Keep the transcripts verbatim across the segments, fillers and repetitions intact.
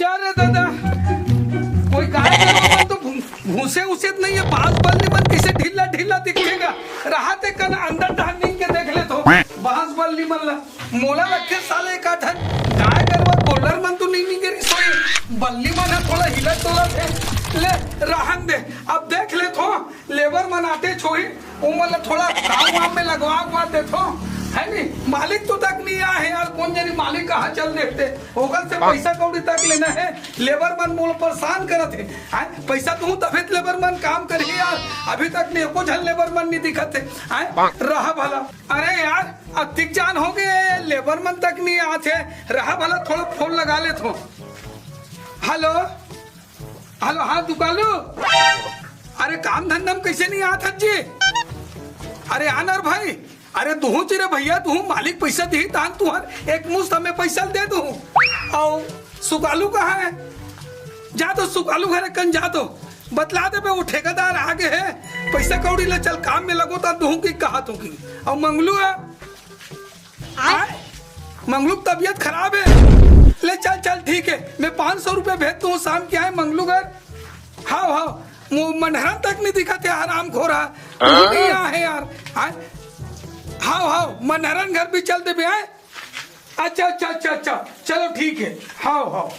अरे दादा, कोई गाय गरु मन तो भू-, भूसे उसे नहीं है। बांस बल्ली मन कैसे ढीला ढीला दिखेगा? रहा ते कन अंदर डहर नींद के देख ले तो। बांस बल्ली मन ला मोला लगथे साले का ठन गाय गरु गोल्लर मन तो नहीं निकरी सोई। बल्ली मन ह थोड़ा हिलत डोलत हे। ले, रहन दे, अब देख ले तो। लेबर मन आते छोही, ओमन ला थोड़ा काम वाम में लगवा उगवा देथो, है नी? मालिक तो तक नहीं आए हे यार, कोन जनी मालिक कहाँ चल देते, ओकर से पैसा कौड़ी तक लेना है। लेबर मन मोला परेशान करत हे, हैं? पैसा दूँ तभे तो लेबर मन काम करही यार, अभी तक नहीं, एको झन लेबर मन नहीं दिखत हे, हैं? रहा भला। अरे यार, अतिक जान हो गए, लेबर मन तक नहीं आत हे, रहा भला, थोड़ा फोन लगा लेथो। हेलो, हेलो, हाँ दुकालू, अरे काम धंधा में कैसे नहीं आत हस जी? अरे आनर भाई, अरे तुहूँ चिरे भैया, तुहूँ मालिक पैसा दिही तान तुहर एक मुश्त हमें पैसा दे दूँ। अउ सुकालू कहाँ है? जा तो सुकालू घर कन जा तो बतला देबे, वो ठेकेदार आ गए है, पैसा कौड़ी ले चल काम में लगो ता तुहूँ की कहा तू की। अउ मंगलू है, आय? मंगलू की तबीयत खराब है। ले चल, चल, ठीक है, मैं पाँच सौ रुपया भेज दूँ शाम के आए मंगलू घर। हाव, हाव, वो मंडहरन तक नहीं दिखत है, हराम खोरा। वो नहीं आ है यार। आय? हाव, हाव, मंडहरन घर भी चल देबे, आय? अच्छा, अच्छा, अच्छा, अच्छा, चलो ठीक है। हाव, हाव।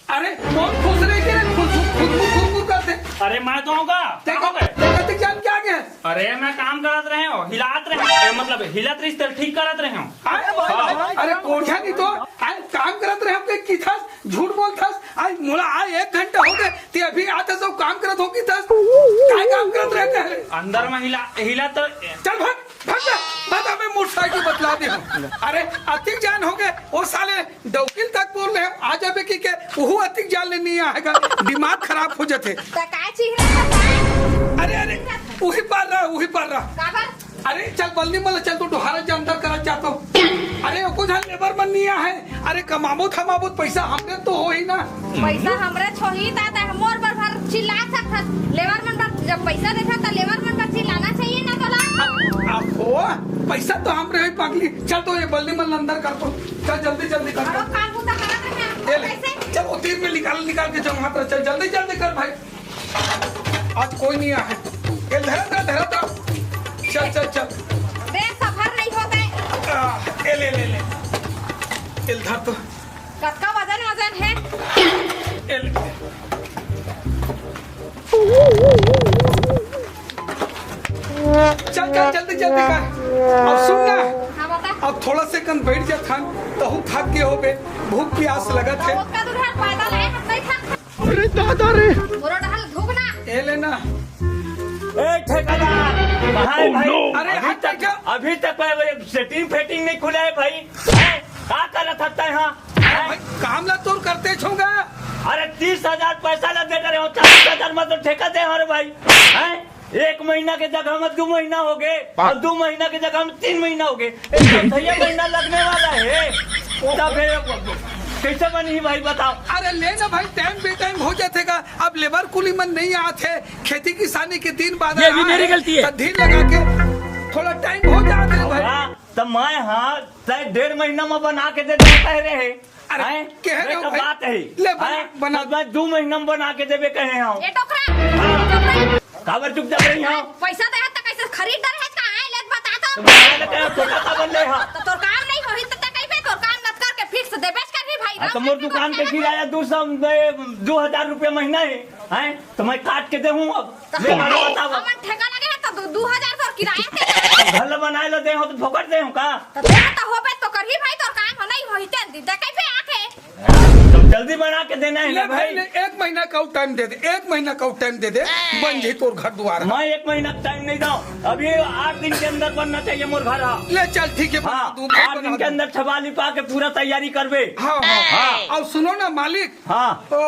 अरे, कौन खुश रहे के रे? खुश, खुश, खुश, खुश, खुश करते। अरे, मैं तो आऊंगा। देखो, देखो, देख जान क्या गया? अरे, मैं काम करत रहे हो, हिलात रहे हो, ए, मतलब, हिलत रहिस त ठीक करत रहे हो। अरे, हाँ। अरे, कोठिया नहीं तो, अरे, काम करत रहे हो कि, की थस, झूठ बोल थस, आज मोला आज एक घंटा हो गए, ते अभी आत हस, काम करत हो की थस, काय काम करत रहे ते? अंदर में हिला, हिला तो चल भाग, भाग जा, भाग, मैं मोटरसाइकिल बतला दे हूँ। अरे, अतिक जान हो गए, वो साले डौकिल तक बोल रहे हैं, आ जाबे की के, उहू अतिक जान ले नहीं आएगा, दिमाग खराब हो जाते। त काय चीज रहा था? अरे, अरे, वही पार रहा, वही पार रहा। काबर? अरे, चल बल्ली मल, चल तो डोहारा जा अंदर करा जा तो। अरे, एको झन लेबर मन नहीं आ है। अरे, कमाबो थमाबो, पैसा हमरे तो होही ना। पैसा हमरे छोही ता, ते मोर बर भर चिल्ला सकथस। लेबर मन बर जब पैसा देथस, त लेबर मन बर चिल्लाना चाहिए ना तोला। अहो, पैसा तो हमरे होही पागली। चल तो ये बल्ली मन अंदर कर तो। चल जल्दी जल्दी कर। अरे काम बुता करत रहे हैं। ये ले। कैसे? चल वो तीर में निकाल, निकाल के जमा कर। चल जल्दी जल्दी कर भाई। आज कोई नहीं आए। ये धरा था, धरा था। चल, चल, चल। बे, सफर नहीं होता है। आ, ये ले, ले, ले। ये धर तो। कतका वजन, वजन है? ये ले। चल, चल, जल्दी, जल्दी कर। अब सुन ना। हाँ, बता। अब थोड़ा से कन बैठ जा थान, तहू थक गए होबे, भूख प्यास लगत है। तो ओतका दूर है, पैदल आए, हम नहीं थक अरे दादा रे। मोरो डहल धूप ना। ए लेना। ए ठेकेदार, भाई, भाई, अरे अभी हट तक, जा। अभी तक मैं वो सेटिंग फेटिंग नहीं खुला है भाई। हैं? का करत हत्ता है हाँ? हैं? भाई, काम ला तोर करते छूंगा। अरे तीस हजार पैसा ला दे रहे हो, चालीस हजार में तो ठेका दे हो रे भाई। हैं? एक महीना के जगह में दो महीना हो गए और दो महीना के जगह में तीन महीना हो गए। एक चौथाई महीना लगने वाला है, तब है, कैसे बनी भाई बताओ? अरे ले ना भाई, टाइम बेटाइम हो जाते का। अब लेबर कुली मन नहीं आते, खेती किसानी के दिन बाद ये भी आ मेरी है, गलती है। तो दिन लगा के थोड़ा टाइम हो जाते है भाई। हाँ, तो मैं हाँ तय डेढ़ महीना में बना के दे देता है रे। अरे, हैं? कह रहे हो तो भाई? बात है। ले, बना, हैं? बना। तो मैं दो महीना में बना के देबे कहे हूँ। ये टोकरा, हाँ। टोकरा। काबर चुपचाप रही हूँ? पैसा दे है तो कैसे खरीद दे है का? आए ले बता तो। तो बना ले कहे, ठेका का बन ले हाँ। तो तोर काम नहीं होही तो ते कहीं पे तोर काम नत करके फिक्स देबेच करही भाई, हाँ, तो रहो मोर करके दुकान के बता। किराया दो सौ, दो हजार रुपया महीना है, हैं? तो मैं काट के दे हूँ अब। तो ले, हम, बताओ। हमन ठेका लगे है तो दो, दो हजार तोर किराया दे। घर ले बनाए ला दे हो तो फोकट दे हो का? तो तेरा तो होबे तो करही भाई, तोर काम हो नहीं होही तेन दिन ते कहीं पे आके। तो जल्दी बना के देना है ले ना भाई, भाई। ले, एक महीना का टाइम दे दे, एक महीना का टाइम दे दे, बन जाई तोर घर दुआर। मैं एक महीना का टाइम नहीं दूँ, अभी आठ दिन के अंदर बनना चाहिए मोर घर। हाँ। ले चल ठीक है, बना हाँ, दूँ, आठ बना दिन के दूँ। अंदर छबाली पा के पूरा तैयारी करबे। हाँ, हाँ। हाँ। अब सुनो ना मालिक, हाँ। तो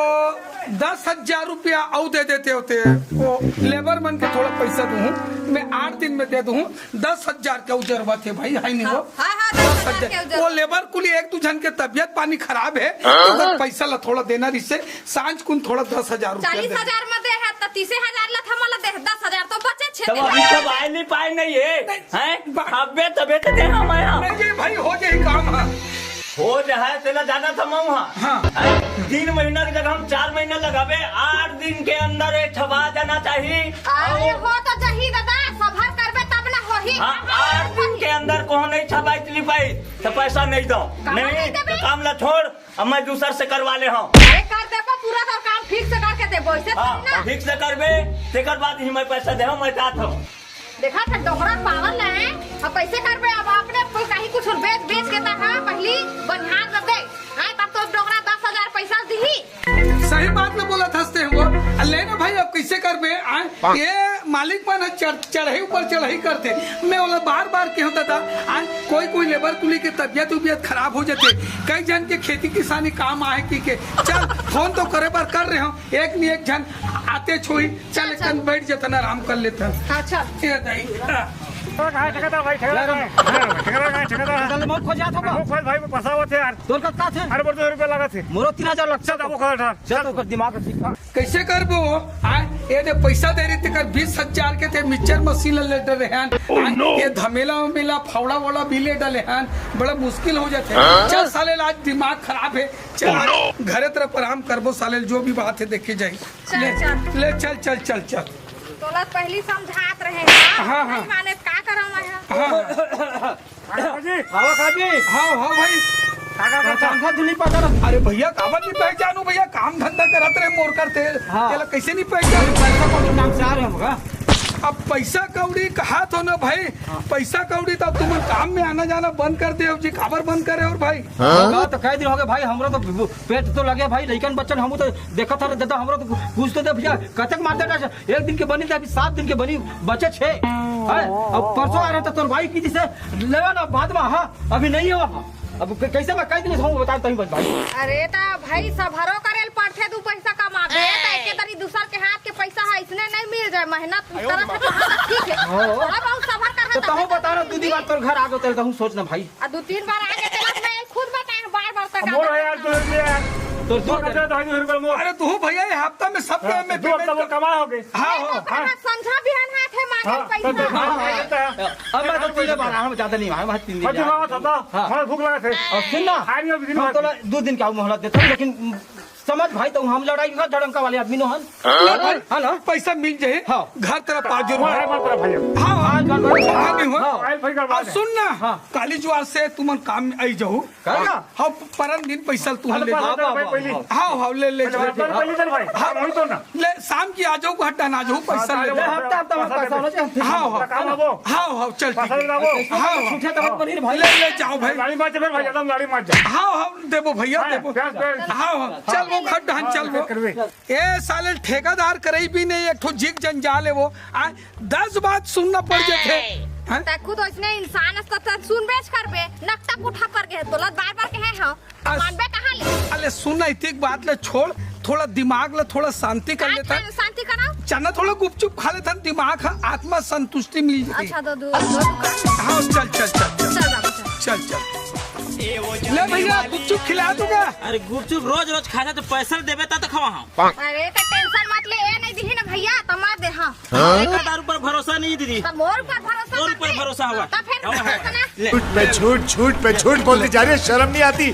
दस हजार रुपया अउ दे देते होते, वो लेबर मन के थोड़ा पैसा दूँ, मैं आठ दिन में दे दूँ, दस हजार के अउ जरूरत है भाई, है नहीं वो? हाँ, हाँ, दस हजार के अउ जरूरत। वो लेबर कुली एक दू झन के तबियत पानी खराब है, तो अगर पैसा ला थोड़ा देना रिसे, सांझ कुन थोड़ा दस हजार रुपया चालीस हजार में दे है, तो तीस हजार ला थमा ला दे, दस हजार तो बचे छे तब दिन। अभी सब आए नहीं पाए नहीं है, नहीं, हैं? बा- अबे तबे तो देना मैं हाँ। नहीं, ये भाई हो जाए काम, हाँ। वो जो है, तेला जाना था मऊ हा। हाँ। हैं? तीन महीना की जगह हम चार महीना लगाबे, आठ दिन के अंदर ये छपा जाना चाहिए। अरे, हो तो जही दादा, सबर करबे तब ना होही। हाँ, आठ दिन के अंदर कोहू नहीं छपाई लिपाई, तो पैसा नहीं दो। कहाँ नहीं नहीं, देबे? तो काम ला छोड़, अब मैं दूसर से करवा ले हूँ। अरे, कर देबो पूरा, तो काम ठीक से करके देबो, ऐसे हाँ, थोड़ी ना। ठीक से करबे, तेकर बाद ही मैं पैसा दे हूँ, मैं जात हूँ। देखा था डोकरा पावल है, अब कैसे करबे? अब अपने कुल कहीं कुछ बेच बेच के तक, हाँ, पहली बनिहार न दे, हाँ, तब तो डोकरा दस हजार पैसा दिही। सही बात में बोला था, हंसते हुए। आ, ले ना भाई, अब कैसे करबे? आए, ये मालिक मन ह चढ़-, चढ़ाई ऊपर चढ़ाई करते। मैं ओला बार बार कहूँ दादा, आए, कोई कोई लेबर कुली के तबियत उबियत खराब हो जाते, कई जन के खेती किसानी काम आए की के। चल, फोन तो करे बर कर रहे हो, एक न एक झन आते छोही। चल, चल, एक कन बैठ जतन आराम कर लेथन। हाँ, चल। ए दाई, आ। ठेकेदार कहाँ है? ठेकेदार भाई, ठेकेदार कहाँ है? ठेकेदार कहाँ है? ठेकेदार है? चल, मौत खो जात होगा। मौत खो भाई, पसावत है यार। तोर कतका थे? अरे, बोल, दो रुपया लगा थे। मोरो तीन हजार लग चल, अब वो खड़ा था। चल, ओकर दिमाग ठीक था। कैसे करबो? आय, ये दे पैसा दे रही तेकर बीस हजार के ते मिक्सचर मशीन ले डले हन। आय, ये धमेला उमेला, फावड़ा वाला भी ले डले हन। बड़ा मुश्किल हो जाते। हाँ? चल साले, आज दिमाग खराब है। चल, आज घरे तरफ आराम करबो साले, जो भी बात है देखे जाए। चल, ले, चल। ले, चल, चल, चल, चल। तोला पहली समझात रहे ना। हाँ, हाँ। नहीं माने, का करम है? हाँ। काका जी। हाँ, काकी। हाँ, हाँ, भाई। काका, काका। धंधा धुली पकड़। अरे भैया, काबर नहीं पहचानू भैया? काम धंधा करत रहे मोर करते। हाँ। तेला कैसे नहीं पहचानू? पैसा कौड़ी नाम से आ रहे हमका। अब पैसा कौड़ी कहा तो ना भाई, हाँ। पैसा कौड़ी तो तुमन काम में आना जाना बंद कर दे हो जी, काबर बंद करे हो भाई? हाँ? तो कई दिन हो गए भाई, हमरो तो पेट तो लगे भाई, लइकन बच्चन हमू तो देखत हरे दादा, हमरो तो कुछ तो दे भैया, कतक मारते ना, एक दिन के बनी तो अभी सात दिन के बनी बचे छे। हैं? अब परसों आ रहे तो तोर भाई की दिसे लेवा ना बाद में, हाँ, अभी नहीं हो। अब क-, कैसे मैं कई दिन से हूँ बता तहीं बस भाई। अरे ता भाई, सबहरो करेल पड़थे, दू पैसा कमाबे, त एके दरी दूसर के हाथ के पैसा है, इसने नहीं मिल जाए, मेहनत तरह से कहाँ तक ठीक है। हाँ। थोड़ा बहुत सबर कर तो तहूँ बता ना, दू दिन बाद तोर घर आ गो, तेरे तहूँ सोच ना भाई। आ दू तीन बार आगे चला, मैं खुद बताए हूँ, बार बार तक मोर आगे है यार, चला। तो ले यार। तो मोर दो का दे, दो रुपया मोर। अरे तू भैया, ये हफ्ता में सब हाँ, में दो हफ्ता payment वो कमा हो गए। हाँ, हाँ, तो हाँ। कहा संझा बिहान हाथ है, मांगे हाँ, पैसा। तो, तो, हाँ, हाँ, हाँ। अब मैं तो तीन बार आया हूँ, ज्यादा नहीं आया, मैं तीन दिन बस आया। दिमाग था, था। हाँ। हमारे भूख लगा थे। और सुन ना, खाए नहीं अभी दिन हम भर। तो ला-, दो दिन का मोहलत देता हूँ, लेकिन समझ भाई, तो हम लड़ाई का झड़ंका वाले आदमी नो हन। हाँ भाई, हाँ ना? पैसा मिल जाए, हाँ। घर तरफ आ जरूर। हाँ, घर तरफ आ जाओ। हाँ, हाँ, हाँ, घर तरफ। हाँ, नहीं हुआ। हाँ। आइल भाई, घर और बात है। सुन ना, हाँ। काली जुआर से तुमन काम में आई जाओ। का? हाँ, परन दिन पैसा तुमन अरे, ले पाँच जाओ। हजार रुपये पहली। हाँ, हाँ, ले, ले पहले जाओ। बात कर, पहले चल भाई। हाँ। हम वही तो ना। ले, शाम की आ जाओ, घर डन आ जाओ, पैसा हाँ, ले ले, जाओ। हफ्ता, हफ्ता में पैसा पैसा होना चाहिए। हाँ, हाँ। काम आबो। हाँ, हाँ, चल, ठीक पैसा है। ले आबो। हाँ, हाँ। छूटे तो मत बनी रे भाई। ले, ले जाओ भाई। गाड़ी मत जा भाई, एकदम गाड़ी मत जा। हाँ, हाँ, देबो भैया, हाँ, देबो। प्याज, प्याज। हाँ, हाँ, चल वो घर डहन, हाँ, चल वो। करबे। ए साले ठेकेदार करई भी नहीं, एक ठो जिग जंजाल है वो। आ, दस बात सुनना पड़ जाथे। हैं? तै खुद ओइसने इंसान अस त सुनबेच करबे। नकटा पुठा पर गए तोला बार-बार कहे हव। अस-, मानबे कहाँ ले? अले सुन, इतिक बात ले छोड़, थोड़ा दिमाग ले थोड़ा शांति कर का लेथन। शांति कराओ? चना थोड़ा गुपचुप खा लेथन, दिमाग ह, आत्मा संतुष्टि मिल जाही। अच्छा, दो, दो, दो दुकान। हाँ, चल, चल, चल, चल। चल बाबू, चल। चल, चल। ले भैया, गुपचुप खिला दूंगा। अरे गुपचुप रोज रोज खाथे त पैसा देबे त, त खवा हम। अरे त tension मत ले, ए नहीं दिही ना भैया, त मत दे, हाँ। हाँ? एकर ऊपर भरोसा नहीं दीदी। त मोर ऊपर भरोसा तोर मत ऊपर दे। भरोसा हुआ। त फिर हवा, हवा। ले। झूठ पे झूठ, झूठ पे झूठ बोलती जा रही है, शर्म नहीं आती?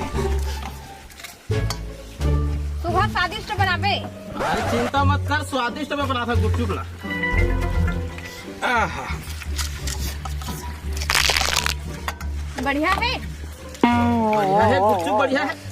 सुबह स्वादिष्ट बनाबे। अरे चिंता मत कर, स्वादिष्ट में बना था गुपचुप ला। आहा। बढ़िया है। बढ़िया है, गुपचुप बढ़िया है।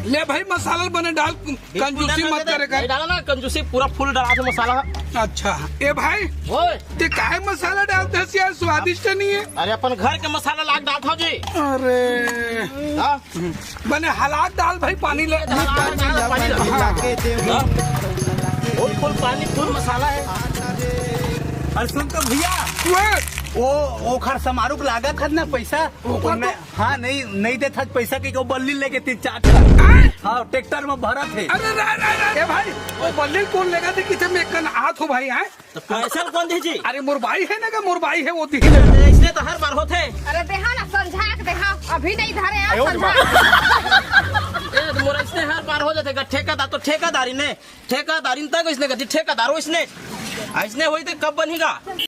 ले भाई, मसाला बने डाल, कंजूसी मत करे कर। नहीं डाला ना, कंजूसी पूरा full डाला था मसाला। अच्छा, ए भाई, ओए। ते काहे मसाला डालते हस यार, स्वादिष्ट नहीं है। अरे अपन घर के मसाला लाग डालत हव जी। अरे। हाँ। बने हालात डाल भाई, पानी ले। हाँ। हाँ। वो full पानी, full मसाला है। अरे सुन तो भैया, ओए। वो ओखर समारोह के लागत है ना पैसा, ओकर ओमे तो हाँ, नहीं, नहीं देत हस पैसा के, को बल्ली लेके तीन चार ठन। आय? हाँ, ट्रैक्टर में भरत है। अरे, रे, रे, रे, ए भाई, वो बल्ली कौन लेगा थे, किथे में कन आत हो भाई, आय? तो पैसा कौन दे जी? अरे, मोर भाई है ना, का मोर भाई है, वो दिही ले। अरे, इसने तो हर बार होथे। अरे, देहा ना, संझा के देहा, अभी नहीं धरे, आ, आयो रे संझा। बाप। ए, तो मोर अइसने हर बार हो जाथे गा, ठेकेदार तो ठेकेदारी ने, ठेकेदारी न तक अइसने करथे, ठेकेदार अइसने, अइसने होही त कब बनही गा?